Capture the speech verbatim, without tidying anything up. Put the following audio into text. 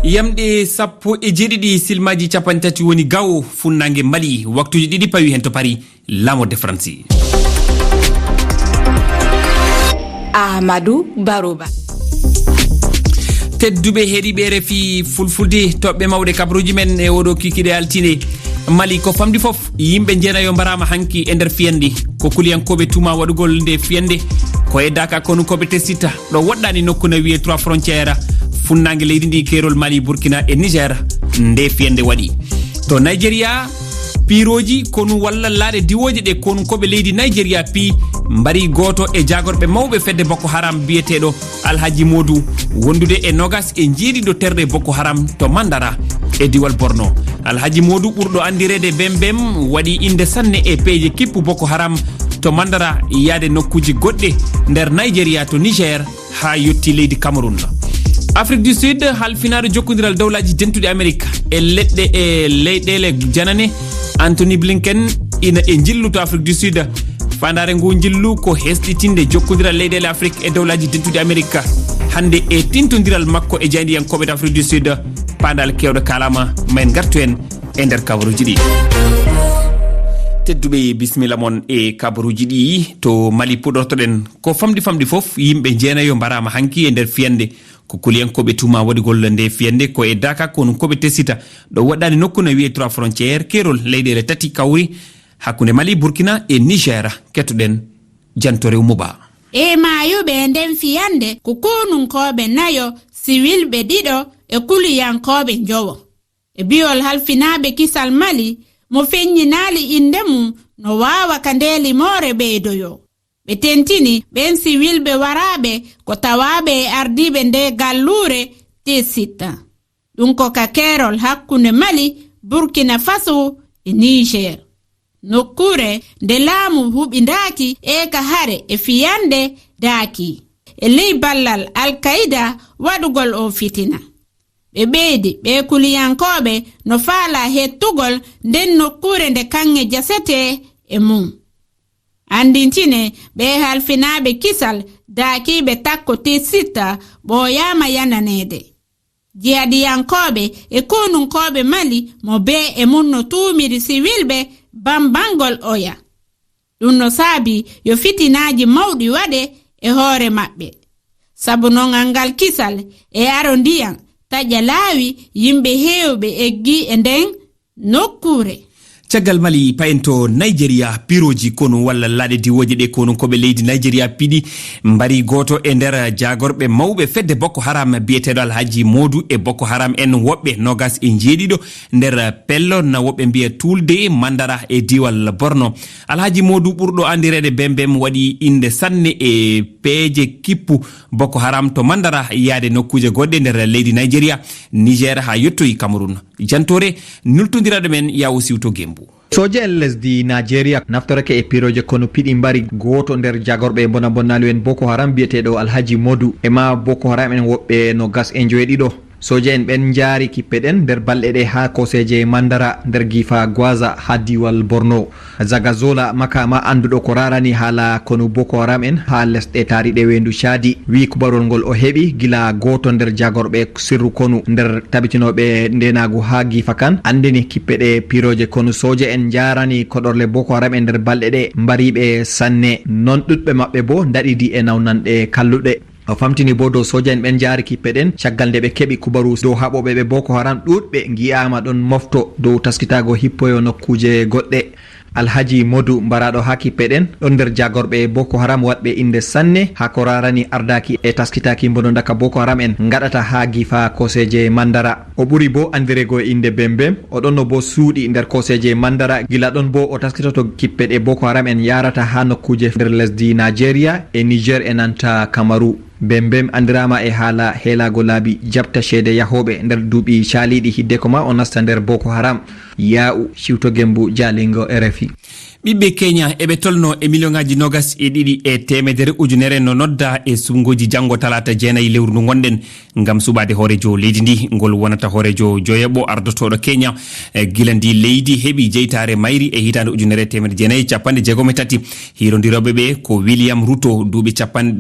Yamɗe sappo e jeeɗiɗi, silmaaji capanɗe tati woni gawo funnaange Mali, waktuuji ɗiɗi pawi heen to Paris, laamorde Faransi. Ahmadu Baruba. Tedduɓe heɗiiɓe R F I Fulfulde, toɓɓe mawɗe kabaruuji men e oɗo kikiɗe altine. Mali ko famɗi fof, yimɓe jeenayo mbaraama hanki e nder fiyande. Ko kuliyankooɓe tuma waɗugol nde fiyande, ko e Daka konu koɓe testita. Ɗo woɗɗaani nokku na wiyee Trois Frontières, funnaange leydi ndi, keerol Mali, Burkina e Niger, nde fiyande waɗi. To Nigeria, piirooji konu walla laaɗe diwooje ɗe konunkooɓe leydi Nigeria pii mbari gooto e jaagorɓe mawɓe fedde Boko Haram biyeteeɗo Alhaji Modu, wondude e noogas e jeeɗiɗo terɗe Boko Haram to Mandara e diwal Borno. Alhaji Modu, ɓurɗo anndireede Bem Bem, waɗi innde sanne e peeje kippu Boko Haram to Mandara yaade nokkuuji goɗɗe nder Nigeria to Niger, haa yotti leydi Cameroun. Afrique du Sud, halfinaaɗo jokkondiral dawlaaji dentuɗi Amerik e leɗɗe e leyɗeele janane, Anthony Blinken, ina e njillu to Afrique du Sud. Faandaare ngu njillu ko hesɗitinde jokkondiral leyɗeele Afrique e dawlaaji dentuɗi Amerik. Hannde e tintondiral makko e jaayndiyankooɓe to Afrique du Sud, paandaale keewɗe kaalaama, ma en ngartu heen e nder kabaruuji ɗi. Tedduɓe, bisimilla mon e kabaruuji ɗi. To Mali puɗortoɗen, ko famɗi famɗi fof, yimɓe jeenayo mbaraama hanki e nder fiyande. Ko kuliyankooɓe tuma waɗugol nde fiyande, ko e Daka konunkooɓe testita. Ɗo woɗɗaani nokku na wiyee Trois Frontières, keerol leyɗeele tati kawri hakkunde Mali, Burkina e Niger. Kettoɗen Janto Rew Muba. E maayuɓe e nden fiyande ko konunkooɓe nayo, siwilɓe ɗiɗo e kuliyankooɓe njowo. E bi'ol halfinaaɓe kisal Mali, mo feññinaali innde mum, no waawa ka nde limoore ɓeydoyoo. Ɓe tentini ɓen siwilɓe waraaɓe ko tawaaɓe e ardiiɓe nde galluure T sitta. Ɗum ko ka keerol hakkunde Mali, Burkina Faso e Niger. Nokkuure nde laamu huɓindaaki e ka hare e fiyande daaki. E ley ballal Al-Qaida waɗugol oo fitina. Ɓe ɓeydi, ɓee kuliyankooɓe no faalaa hettugol nden nokkuure nde kaŋŋe jasetee e mum. Anndintine, ɓee halfinaaɓe kisal daakiiɓe takko T sitta ɓooyaama yananeede. Jihadiyankooɓe e konunkooɓe Mali mo bee e mum no tuumiri siwilɓe bambangol oya. Ɗum no saabi yo fitinaaji mawɗi waɗe e hoore maɓɓe. Sabu non anngal kisal e aro ndiyan taƴa laawi yimɓe heewɓe eggi e nden nokkuure. Caggal Mali, payen to Nigeria, piirooji konu walla laaɗe diwooje ɗe konunkooɓe leydi Nigeria piɗi mbari gooto e nder jaagorɓe mawɓe fedde Boko Haram biyeteeɗo Alhaji Modu e Boko Haram en woɓɓe noogas e jeeɗiɗo nder pello na woɓɓe mbiya Tulde Mandara e diiwal Borno. Alhaji Modu ɓurɗo anndireede Bembem waɗi innde sanne e peeje kippu Boko Haram to Mandara yaade nokkuuje goɗɗe nder leydi Nigeria, Niger haa yettoyi Cameroun. Jantoore nultondiraaɗo men Yawo Siwto Gembu. Sooje en lesdi Nigeria naftorake e piirooje konu piɗi mbari gooto nder jagorɓe bona bonnaali en Boko Haram biyeteeɗo Alhaji Modu e ma Boko Haram en woɓɓe no gas e njoweɗiɗo. Sooje en ɓen njaari kippe ɗen nder balɗe ɗe haa kooseeje Mandara nder giifa Gwaza haa diiwal Borno. Zagazola Makama annduɗo ko raarani haala konu Boko Haram en haa lesɗe taariɗe weendu Caadi wi'i kubarol ngol o heɓi gila gooto nder jagorɓe sirru konu nder tabitinooɓe ndeenaagu haa giifa kan anndini kippe ɗe piirooje konu sooje en njaarani koɗorle Boko Haram en nder balɗe ɗe mbariiɓe sanne. Non ɗuɗɓe maɓɓe boo ndaɗidi e nawnanɗe kalluɗe. O famtini boo dow sooja en ɓen njaari kippe ɗen, caggal nde ɓe keɓi kubaru dow haɓooɓe ɓe Boko Haram ɗuuɗɓe ngi'aama ɗon mofto dow taskitaago hippoyo nokkuuje goɗɗe. Alhaji Modu, mbaraaɗo haa kippe ɗen, ɗon nder jaagorɓe Boko Haram waɗɓe innde sanne haa ko raarani ardaaki e taskitaaki mbononda ka Boko Haram en ngaɗata haa giifa kooseeje Mandara. O ɓuri boo anndireego e innde Bembem. O ɗonno boo suuɗi nder kooseeje Mandara. Gila ɗon boo o taskitoto kippe ɗe Boko Haram en yaarata haa nokkuuje nder lesdi Nigeria e Niger e nanta Kamaru. Bembem anndiraama e haala heelaago laabi jaɓta ceede yahooɓe nder duuɓi caaliiɗi hiddeko ma o nasta nder Boko Haram. Yaa'u Ciwto Gembu, Jaalingo, R F I. Ɓiɓɓe Kenya eɓe tolno e miliyoŋaaji noogas e ɗiɗi e teemedere ujunere no nodda e suɓngooji janngo talaata jeenayi lewru ndu ngonɗen ngam suɓaade hooreejo leydi ndi. Ngol wonata hooreejo joyaɓo ardotooɗo Kenya, e, gila ndi leydi heɓi jeytaare mayri e hitaande ujunere e teemedere jeenayi e capanɗe jeegom e tati. Hiirondirooɓe ɓe ko William Ruto, duuɓi capanɗe